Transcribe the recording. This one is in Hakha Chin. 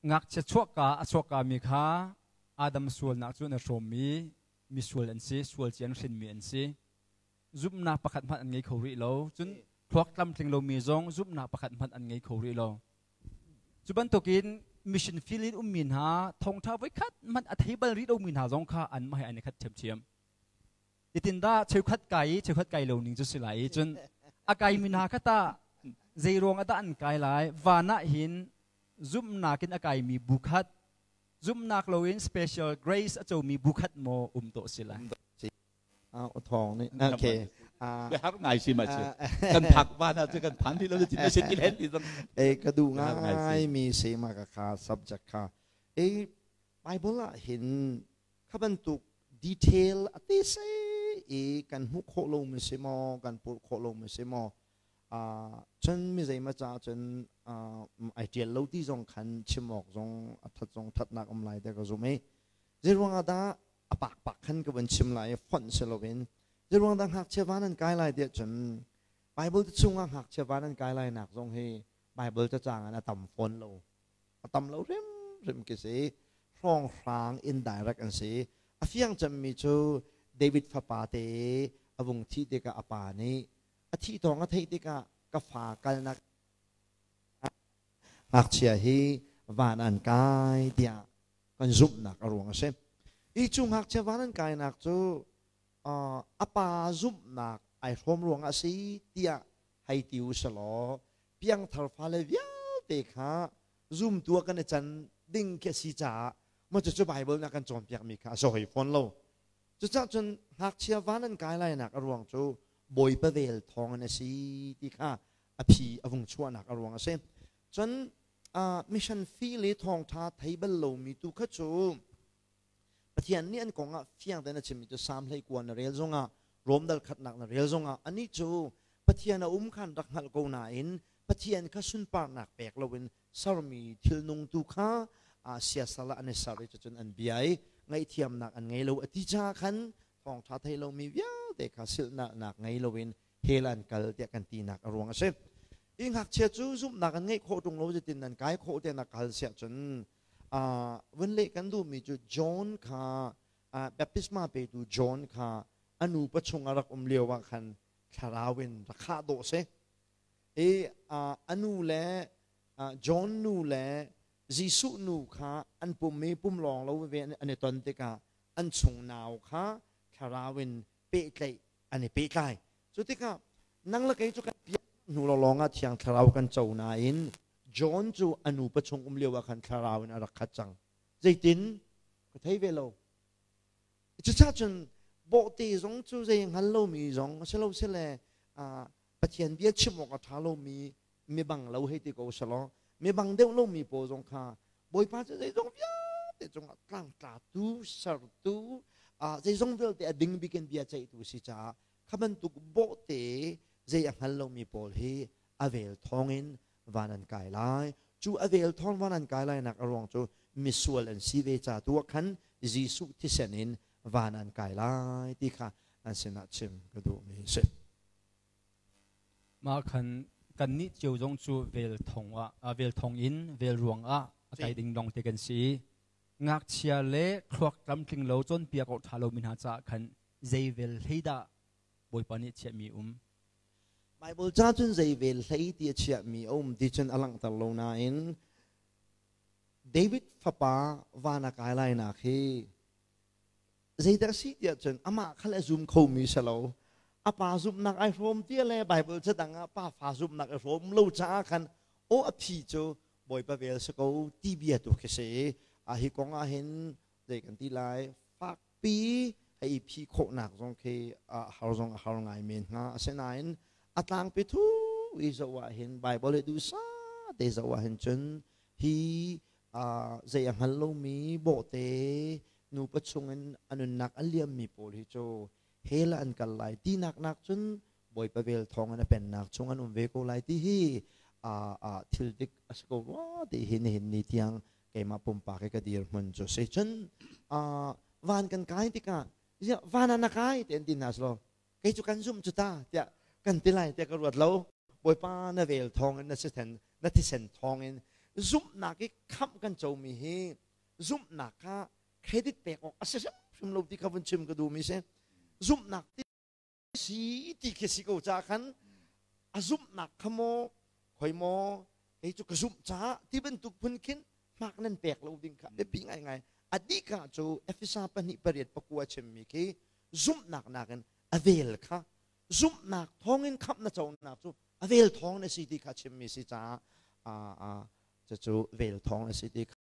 Ngakchia chuahka a chuahka mi kha Adam sualnak cu an i hrawmmi misual an si, sual ci an hrinmi an si. Zumhnak pakhat hmanh an ngei kho rih lo. Cun thluak tlamtling lomi zong zumhnak pakhat hmanh an ngei kho rih lo. Cu bantukin mission field in ummi hna thawngṭha voikhat hmanh a thei bal rih lomi hna zong kha anmah he an i khat ṭhiamṭhiam. Hitin dah cheukhat kai i cheukhat kai lo ning cu si lai i cun a kaimi hna kha tah zei ruang ah dah an kai lai? Van ah hin zumhnak in a kaimi bu khat, zumhnak loin special grace a comi bu khat maw um tawh si lai? Thawng nih okay. Har ngai si ma si kan phak van ah cu kan phan ti lo ti na sin ti ti zong e ka du ngai mi se ma ka kha subject kha e Bible ah hin kha bantuk detail a te se i kan hmuh khawh lo mi si maw, kan purh khawh lo mi si maw, cun mi zeima ca cun ai ṭial lo ti zong khan chim awk zong a that zong thatnak um lai te ka zum i zeiruang ah dah a pak pak khan ka van chim lai i fonh si loin zeiruang dah ngakchia van an kai lai tiah cun Bible te chungah ngakchia van an kai lai nak zong hi Bible cacang an a tam fawn lo, a tam lo hrimhrim khi si. Hrawnghrang indirect an si. A fiang cemmi cu David fapa te a vung thih tikah a pa nih a thih thawng a theih tikah ka fa kalnak ngakchia hi van an kai tiah kan zumhnak a ruang a si. I cu ngakchia van an kainak cu a pa zumhnak ai hrawm ruangah a si tiah hei ti u selaw piangthar fale vialte kha zumtu ah kan i can ding khi a si caah maw cucu Bible nih a kan cawnpiakmi kha a si hoi fawn lo. Cucaah cun ngakchia van an kai lainak a ruang cu Bawipa vel thawng in a si ti kha a phi a vung chuahnak a ruang a si. Cun mission fee le thawngṭha thei bal lomi tu kha cu Pathian nih an kong ah fiang tein a chimmi cu Salm 19 na rel zongah, Rom dal khatnak na rel zongah, anih cu Pathian a um khan rak hngalh ko nain Pathian kha sunparnak pek loin sermi thilnung tu kha siasal ah an i ser i cucun an bia i ngaihthiamnak an ngei lo a ti caah khan thawngṭha thei lomi vialte kha silhnalhnak ngei loin hell an kal tiah kan tinak a ruang a si. Hi ngakchia cu zumhnak an ngeih khawh ṭung lo, zeitin nan kai khawh tiah na kal siah cun vun leh kan duhmi cu John kha, baptisma petu John kha a nu pachung a rak um lio ah khan thlarau in rak khah dawh si. I a nu le John nu le Jesuh nu kha an pum i pum lawng lo ve an i ton tikah an chung nau kha thlarau in pehtlaih an i pehtlai. Cu tikah nang le kei cu kan pian hnu lawng ah Thiang Thlarau kan co nain John cu a nu pachung um lio ah khan thlarau in a rak khat cang. Zeitin? Ka thei ve lo. Cucaah cun bawhte zong cu zei hngal lomi zong a si lo sile Pathian bia chim awk a ṭha lomi mibang lo hei ti ko selaw mibang deuh lomi pawl zong kha Bawipa cu zeizong vialte cungah tlangtlatu, sertu, zeizong vialte a ding bik in bia ceihtu si caah kha bantuk bawhte zei a hngal lomi pawl hi a vel thawngin van an kai lai. Cu a vel thawng van an kai lainak a ruang cu misual an si ve ca tu ah khan Jesuh thisen in van an kai lai ti kha an sinah chim ka duhmi a si. Mah khan kannih cio zong cu vel thong ah vel thong in vel ruang ah a kai ding lawng te kan si. Ngakchia le thluak tlamtling lo cawnpiak awk ṭha lomi hna caah khan zei vel hlei dah Bawipa nih chiahmi um? Bible ca cun zei vel hlei ti a chiahmi a um ti cun a langhter lo nain David fapa van a kai lainak hi zeidah a si tiah cun amah kha le zum khomi si lo, a pa zumhnak ai hrawm tia le Bible ca dang ah pa fa zumhnak i hrawm lo caah khan aw a phi cu Bawipa vel si ko ti bia tu khi si. A hi kong ah hin zei kan ti lai, fakpi hei phi khawhnak zong khi a har zong a har ngai men hnga. Asinain a tlangpi thu i zoh ah hin Bible hi duhsa te zoh ah hin cun hi zei a hngal lomi bawhte nupa chungin a nunnak a liammi pawl hi cu hell ah an kal lai tinak nak cun Bawipa vel thawng in a pennak chung an um ve ko lai ti hi thil dik a si ko rua ti hi nihin ni tiang keimah pumpak i ka dirhmun cu si. Cun van kan kai tikah van ah na kai ti an ti hna selaw kei cu kan zumh cu ta tiah kan ti lai tiah ka ruat lo. Bawipa na vel thawng in na thisen thawng in. Zumhnak i khamh kan comi hi zumhnak kha credit pek awk a si hrimhrim lo ti kha vun chim ka duhmi si. Zumhnak ti si ti khi si ko ca khan a zumhnak kha maw khoi maw kei cu ka zumh caah ti bantuk phun khin hmak nan pek lo ding kha biapi ngaingai. A dika cu Efesa 2:8-9 chimmi khi zumhnak nakin a vel kha, zumhnak thawngin khamh na conak cu a vel thawng na si ti kha chimmi si caah, cucu vel thawng na si ti.